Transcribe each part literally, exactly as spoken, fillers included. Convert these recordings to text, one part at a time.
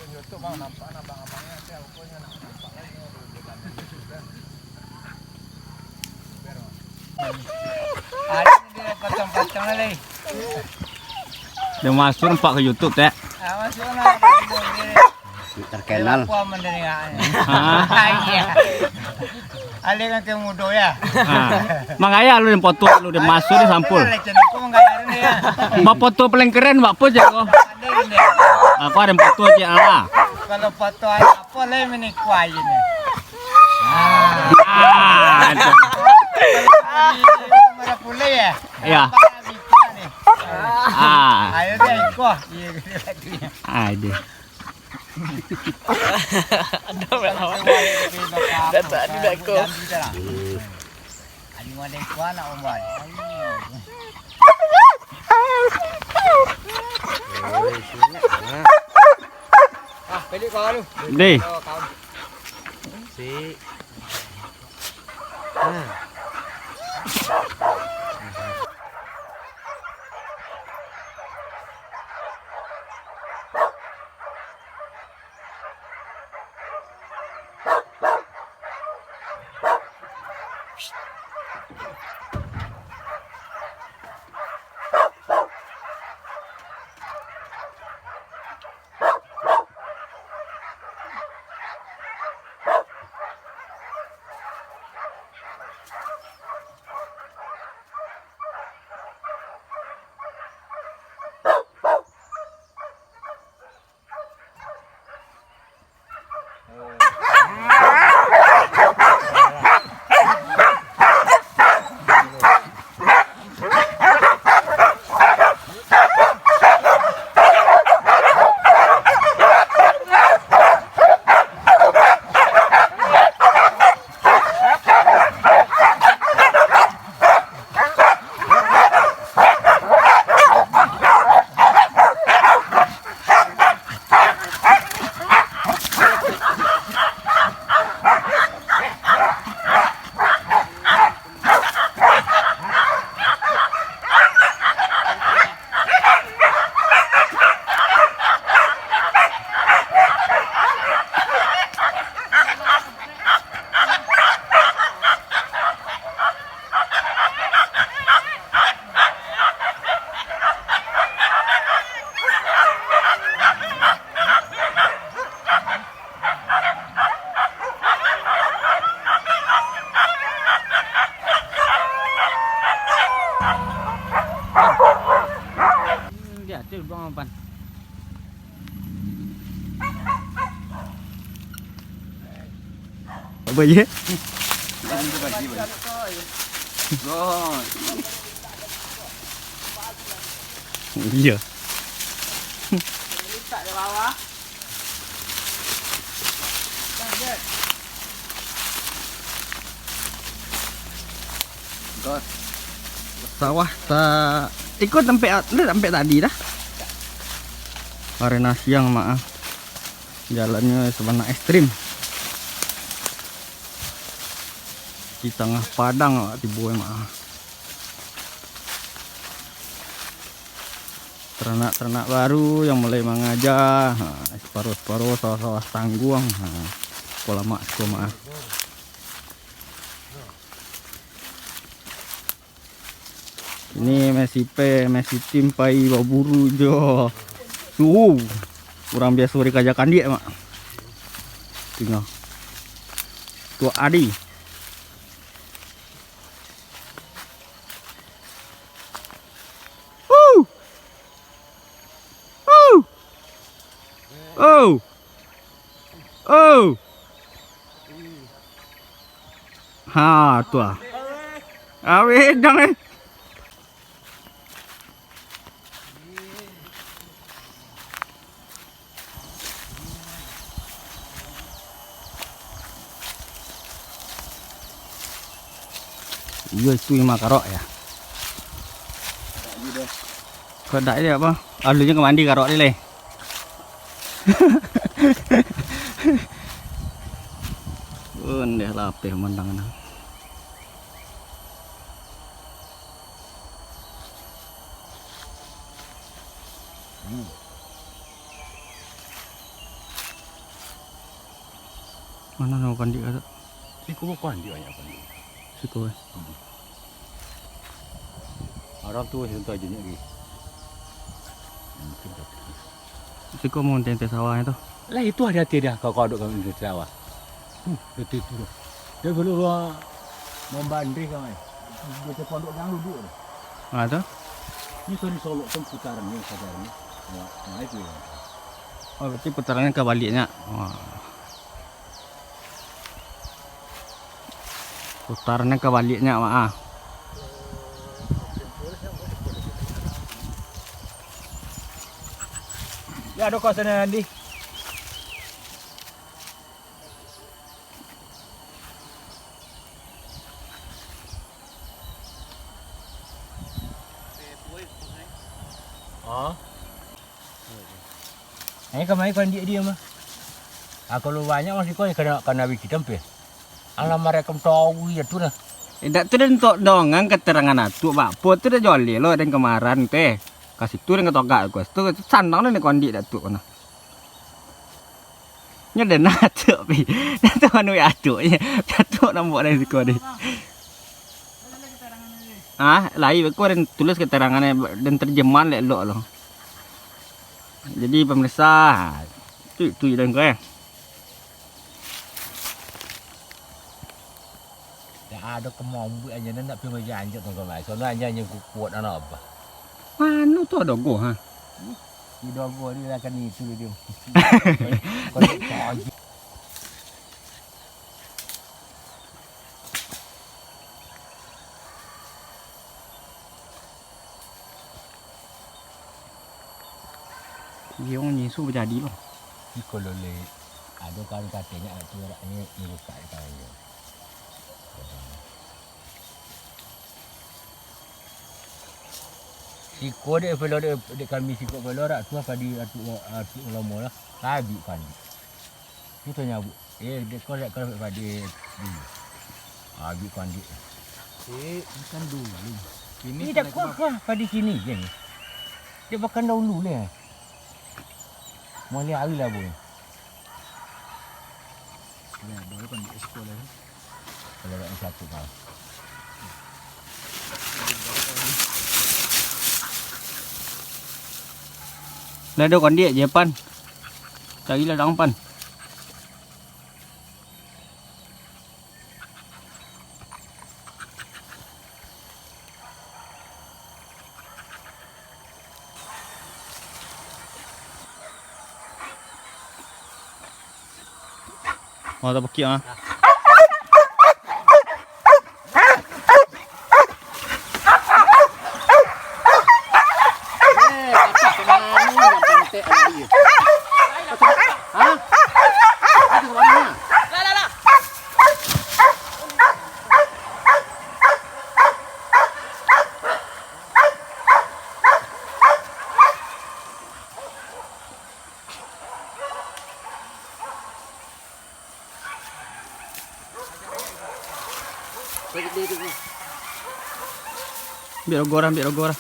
YouTube, Bang, nampak abang-abangnya, tapi aku punya nak nampak lagi, Bang, di dalam YouTube, kan. Ada ni dia pacang-pacang lah, leh. Dia masuk nampak ka YouTube, Tek. Ah, masuk lah. Terkenal. Aku aman dari. Ah. Iya. Alih kan ke mudo ya. Ah. Mangaya lu yang foto lu, dia masuk, dia sampul. Lecen aku menggaya ni ya. Bafoto paling keren, bak apa je kau? Ada ni. Aku ada foto je, ah. Kalau foto aja apa lah, meniku aja ni. Ah. Ah, itu. Kalau di Marapule ya? Ya. Apa bisa ni? Ah. Ayo deh, iko. Iya, gitu. Ada. Ada orang lawan. Dah tak ada dah kau. Ayo, ada iko anak umban. Ah, pelik kau lu. Deh. Kau, kau. Si. Ah. Hmm, dia tu buang umpan. Apa je? Iya. Sawah ta-, iko tampek, tampek tadi dah. Karena siang, Mak, ah. Jalannyo sabana ekstrim. Di tangah padang awak tibo, Mak, ah. Taranak-taranak baru yang mulai mangaja, ha, saparo-saparo sawah-sawah tangguang, ha, ko lamak siko, Mak, ah. Ini meh si Pe, meh si Tim pai baburu jo suhu. Urang biaso dikaja kandiak, Mak. Tingga. Tuak Adi. Woo! Oh! Oh! Oh! Ha, tu ah. Aweh, dang, eh. Iyo, itu lima karok ya. Kok dak ini apa? Alunyo ka mandi karok ni leh. Pun deh lapeh mandang nah. Hmm. Mano namo kondik tu? Siko ko kondik, banyak kondik. Siko, eh? Hmm. Urang tu, siko tu aja nyo lagi. Mungkin tu. Siko mau tenteng sawah tu. Lah, itu hati-hati dah, kalau kau duduk kami di sawah. Hmm, betul itu tu. Dia dulu, uh, membanding kami. Dia pondok yang duduk tu. Ah, tu? Ini sorry, solok tu putaran ni, saudara ni. Wah, nah, itu ya. Oh, berarti putarannya kebalik nyo. Wah. Putarnyo kabaliaknyo, Mak, ah. Ya, ado kawasan Andi. Ah. Eh, kamari kondik dia mah. Ah, kalau banyak masih kau kana, kana biki tampil. Alah, marekam tahu ya tu nah. Indak tu den tok dongan keterangan atuk, bak apo tu dah joleh lo den kemaran teh. Ka situ den katogak ko. Situ sandang den kondik dak tu nah. Nyo den atuk pi. Dak tu anu ya atuk. Atuk nampak dari siko deh. Ah, lai beko den tulis keterangan den terjemahan lek lok lo. Jadi pemirsa, tu, tu je den ko, eh. Dak ado kemambuak anjing nak pi maja anjak tong somai. Sono anjing, anjing kukuat anak apa? Mano tu ado goh, ha? Di dogo dia akan itu dia. Kau tak tahu. Iyo, nyisu bajadi lo. Iko lo le, ado kawan katonyo tu, raknyo dibuka di kawannyo. Siko dek velo dek, dek kami siko velo rak tu padi atuk, atuk ulamo lah. Habis kan. Itu nyabu. Eh, dek kau, dek kau, padi dulu. Habis kan dik. Eh, makan dulu. Ini dak kuat kah padi sini je ni. Dia makan dahulu leh. Mulai hari lah, boy. Kalau ada kan di sekolah. Kalau ada satu kau. Dah ada kondik je, Pan. Cari ladang, Pan. Oh, tapakik ah. Eh, tapi kemana yang pantek lari? Hah? Itu kemana? Ambiak rogo urang, ambiak rogo urang.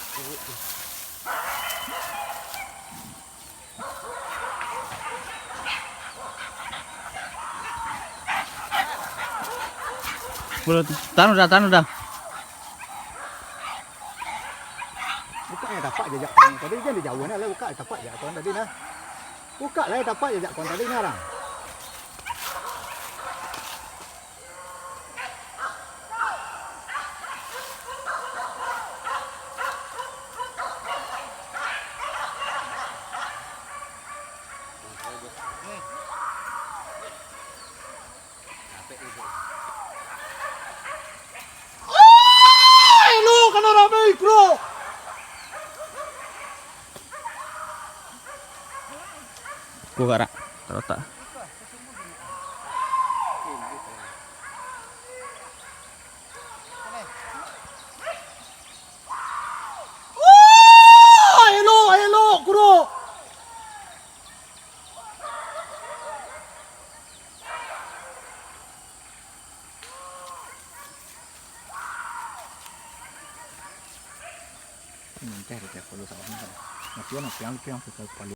Boleh, tahan dah, tahan dah. Buka yang tapak jajak kawan tadi, jangan dijauhan lah, buka yang tapak jajak kawan tadi nah. Buka lah yang tapak jajak kawan tadi nah, orang. Ai, lu kana ramai, bro. Ko karak, tarotak. Wah, elok, elok, kuro. Manteh dek aku lu sawah ni kan. Matian, matian, matian, matian, matian.